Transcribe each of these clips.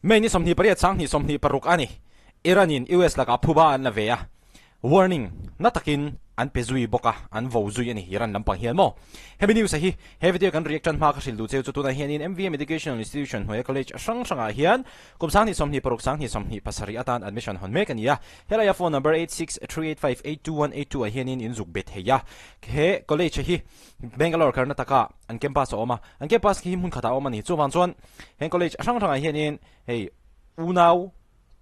May ni 28 2026 a ni. Iran in US lakah phuba an la ve a, warning na takin an pe zui bawk a, an vo zui a ni Iran lampang hian maw? Hemi news a hi he video kan react tan hma ka hrilh duh cheu chu tunah hianin MVM Educational Institution hnuaia college hrang hrangah hian kum 2026 2027 atan admission hawn mek a ni a, helaia phone number 8638582182 ah hianin in zuk be thei a, he college hi Bangalore Karnataka an campus a awm a, an campus khi hmun khatah a awm a ni. Chuvang chuan heng college hrang hrangah hianin hei unau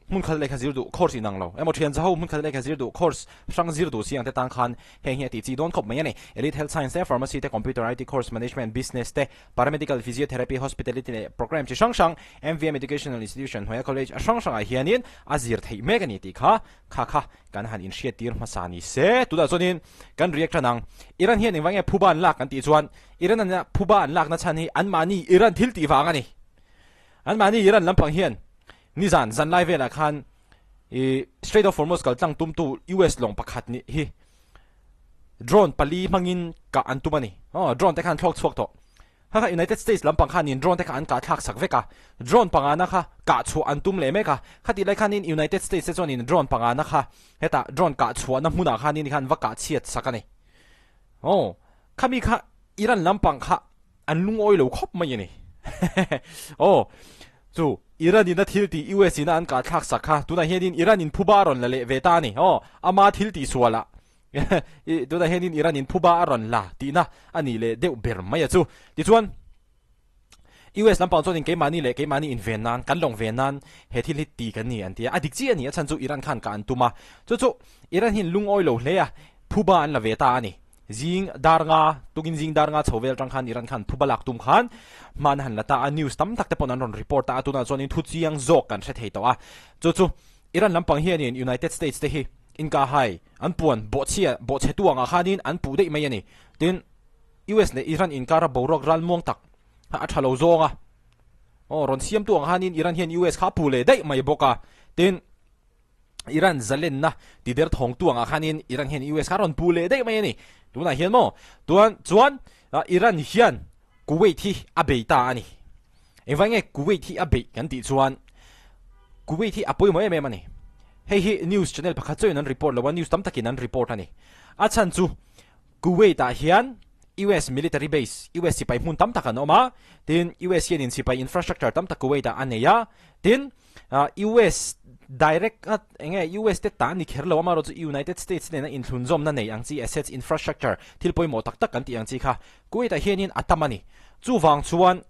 hmun khat lehkha zir duh course inang lo emaw thian zaho hmun khat lehkha zir duh course hrang zir duh si ang te tan khan heng hi a tih chi dawn khawp mai a ni. Elite Health Science te, Pharmacy te, Computer, IT course, Management, Business te, Paramedical, Physiotherapy, Hospitality leh program chi hrang hrang MVM Educational Institution hnuaia college hrang hrangah hianin a zir theih mek a ni tih kha kha kha kan han inhriattir hmasa ni se. Tunah chuanin kan react tan ang. Iran hian engvang nge phuba an lak kan tih chuan Iran an phuba an lakna chhan hi anmahni Iran thil tih vang a ni. Anmahni Iran lampang hian nizan zanlai velah khan i Strait of Hormuz kal tlang tumtu US lawng pakhat nih hi drone pali hmangin kah an tum a ni. Aw drone te khan an thlawk chhuak tawh. Kha kha United States lampang khanin drone te kha an kah thlak sak vek a, drone pangana kha kah chhuah an tum leh mek a, khatih lai khanin United States te chuanin drone pangana kha hetah drone kah chhuahna hmunah khanin khan va kah chhiat sak a ni. Aw, khami kha Iran lampang kha an lungawi lo khawp mai a ni. Aw, chu Iran in a thil tih US in a an kah thlak sak kha tunah hianin Iran in phuba a rawn la leh ve ta a ni. Aw, ama thil tih sualah I tunah hianin Iran in phuba a rawn la tihna a nih leh deuh ber mai a chu. Tichuan, US lampang chuanin keimahni leh keimahni inven nan, kan lawng ve nan he thil hi ti kan ni an ti a. A dik chiah a ni, a chhan chu Iran khan kah an tum a. Chu chu Iran hian lungawi lo hle a, phuba an la ve ta a ni. Zing dar nga, tukin zing dar nga chho vel atang khan Iran khan phuba lak tum khan hman han la ta a, news tam tak te pawn an rawn report ta a, tunah chuanin thu chiang zawk kan hre thei tawh a. Chu chu Iran lampang hianin United States te hi Inkahhai an puan bawhchhia bawhchhetu angah khanin an puh daih mai a ni. Tin, US leh Iran inkara boruak ralmuang tak a tha lo zawng a. Aw, rawn siamtu ang khanin Iran hian US kha a puh leh daih mai bawk a. Tin, Iran zalenna tider thawngtu angah khanin Iran hian US kha a rawn puh leh daih mai a ni. Tunah hian maw? Tuan chuan Iran hian Kuwait hi a bei ta a ni. Engvai nge Kuwait hi a beih kan tih chuan Kuwait hi a pawimawh em em a ni. Hei hi news channel pakhat chauhin an report lo a, news tam takin an report a ni. A chhan chu Kuwait ah hian US military base, US sipai hmun tam tak an awm a, tin US hianin sipai infrastructure tam tak Kuwait ah a nei a, tin US direct a eng nge US te ta ni kher lo amaherawh chu United States nena inthlunzawmna nei ang chi assets infrastructure thil pawimawh tak tak kan tih ang chi kha Kuwait ah hianin a tam a ni. Chuvang chuan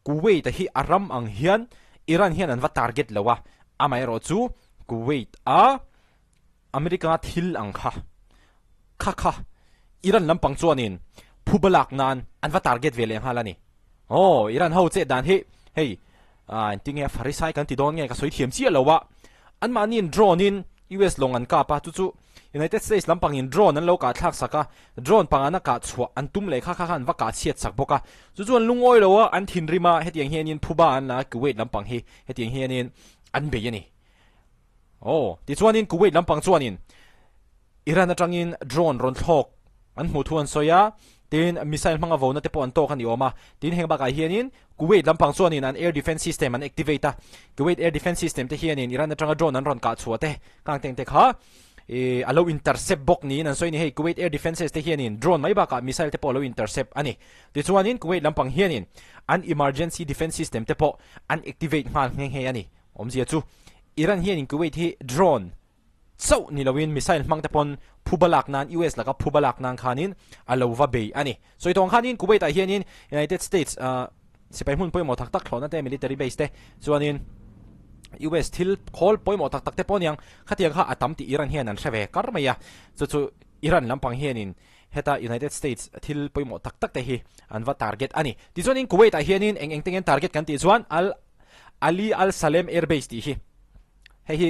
Kuwait a hi a ram ang hian Iran hian an va target lo a, amaherawh chu Kuwait a America thil ang kha kha kha Iran lampang chuanin phuba lak nan an va target ve leh nghal a ni. Aw, Iran ho chet dan hi hei engtin nge Farisai kan ti dawn nge ka sawi thiam chiah lo a, anmahniin drone in US lawng an kap a, chu chu United States lampangin drone an lo kah thlak sak a, drone pangana kah chhuah an tum leh kha kha kha an va kah chhiat sak bawk a, chu chu an lungawi lo a, an thinrim a, hetiang hianin phuba an la a, Kuwait lampang hi hetiang hianin an bei a ni. Aw, tichuanin Kuwait lampang chuanin Iran atangin drone rawn thlawk an hmuh thu an sawi a, tin missile hmanga vona te pawh an tawk a ni awm a, tin heng bakah hianin Kuwait lampang chuanin an air defence system an activate a, Kuwait air defence system te hianin Iran atanga drone an rawn kah chhuah te kang teng te kha ih a lo intercept bawk niin an sawi a ni, hei Kuwait air defences te hianin drone mai bakah missile te pawh a lo intercept a ni, tichuanin Kuwait lampang hianin an emergency defence system te pawh an activate nghal nghe nghe a ni. Awmzia chu Iran hianin Kuwait hi drone chauh ni loin missile hmang te pawn phuba lak nan US laka phuba lak nan khanin a lo va bei a ni. Sawi tawng khanin Kuwait ah hianin United States sipai hmun pawimawh tak tak thlawhna te military base te chuanin US thil khawl pawimawh tak tak te pawh aniang khatiang kha a tam tih Iran hian an hre ve kar mai a, chu chu Iran lampang hianin heta United States thil pawimawh tak tak te hi an va target a ni. Tichuanin Kuwait ah hianin eng eng te nge an target kan tih chuan Al Ali Al Salem Air Base tih hi hei hi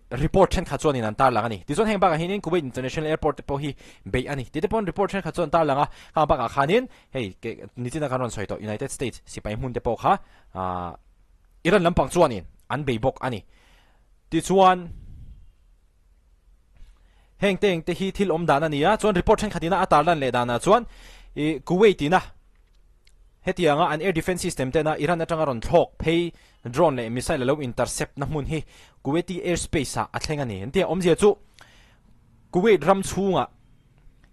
report thenkhat chuanin an tarlang a ni. Tichuan heng bakah hianin Kuwait International Airport te pawh hi beih a ni. Tite pawn report thenkhat chuan an tarlang a, khang bakah khanin hei nichina kan rawn sawi tawh United States sipai hmun te pawh kha Iran lampang chuanin an bei bawk a ni. Tichuan heng te engte hi thil awm dan a ni a, chuan report thenkhat ina a tarlan leh danah chuan Kuwait ina hetianga an air defense system tena Iran atanga rawn thlawk phei. drone leh missile a lo intercept na hmun hi Kuwaiti airspace ah a thleng a ni. An tia awmzia chu Kuwait ram chhungah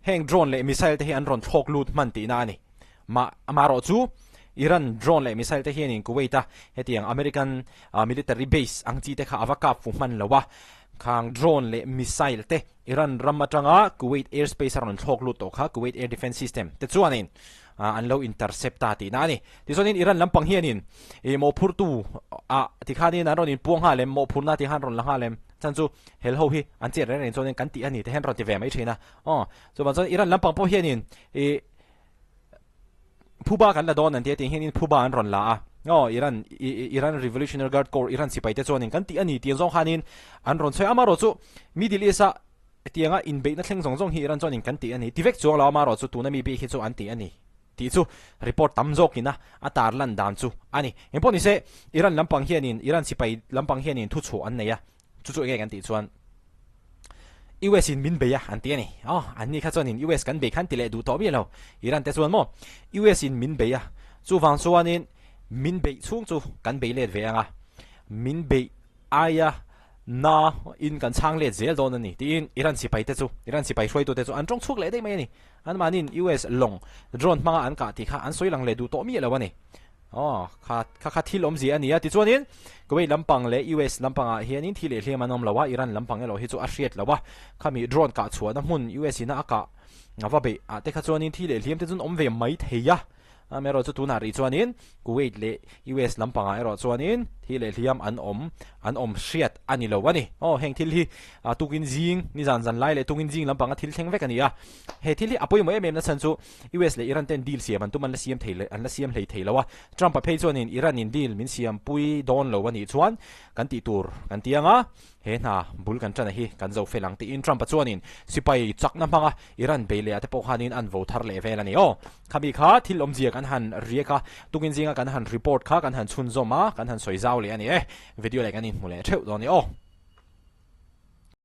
heng drone leh missile te hi an rawn thlawk lut hman tihna a ni. Mah amaherawh chu Iran drone leh missile te hianin Kuwait a hetiang American military base ang chi te kha a va kap fu hman lo a, khang drone leh missile te Iran ram atanga Kuwait airspace a rawn thlawk lut tawh kha Kuwait air defence system te chuanin an lo intercept ta tihna a ni. Tichuanin Iran lampang hianin ih mawhphurtu ah tikhanin an rawn inpuang nghal em, mawhphurna ti khan rawn la nghal em, chhan chu hel ho hi an chet reng reng chuanin kan tih a ni te hian rawn ti ve mai thin a. Aw, chuvang chuan Iran lampang pawh hianin ih phuba kan la dawn an ti a tih hianin phuba an rawn la a. Aw, Iran Iran Revolutionary Guard Corps Iran sipai te chuanin kan tih a ni tih zawng khanin an rawn sawi a. Amaherawh chu Middle East a Hetianga inbeihna thleng zawng zawng hi Iran chuan in kan tih a ni. Ti vek chuang lo amaherawh chu tuna mi bik hi chu an tih a ni tih chu report tam zawkin a a tarlan dan chu a ni. Engpawh nise Iran lampang hianin Iran sipai lampang hianin thuchhuah an nei a, chu chu enge kan tih chuan US in min bei a an ti a ni. Aw an ni kha chuanin US kan bei khan ti leh duh tawh miah lo Iran te chuan maw US in min bei a, chuvang chuanin min beih chhung chu kan bei let ve ang a, min beih Aia na in kan chhang let zel dawn a ni tiin Iran sipai te chu Iran sipai hruaitu te chu an tawng chhuak leh daih mai a ni. Anmahniin US lawng drone hmanga an kah tih kha an sawi lang leh duh tawh miah lo a ni. Aw kha kha kha thil awmzia a ni a tichuanin Kuwait lampang leh US lampangah hianin thi leh hliam an awm lo a, Iran lampang erawh hi chu a hriat lo a, khami drone kah chhuahna hmun US ina a kah va beih ah te kha chuanin thi leh hliam te chu an awm ve mai thei a. Amaherawh chu tunah rih chuanin Kuwait leh US lampangah erawh chuanin thi leh hliam an awm an awm hriat a ni lo a ni. Aw heng thil hi tukin zing nizan zan lai leh tukin zing lampanga thil thleng vek a ni a. He thil hi a pawimawh em em na chhan chu US leh Iran ten deal siam an tum an la siam thei an la siam hlei thei lo a. Trump-a phei chuanin Iran in deal min siam pui dawn lo a nih chuan kan tih tur kan ti ang a. He hna bul kan ṭana hi kan zo fel ang tiin Trump-a chuanin sipai chakna hmanga Iran bei leh ah te pawh khanin an vo thar leh vel a ni aw. Khami kha thil awmzia kan han riak a, tukin zinga kan han report kha kan han chhunzawm a, kan han sawi zau leh a ni e. Video leh kan inhmu leh theuh dawn a ni aw.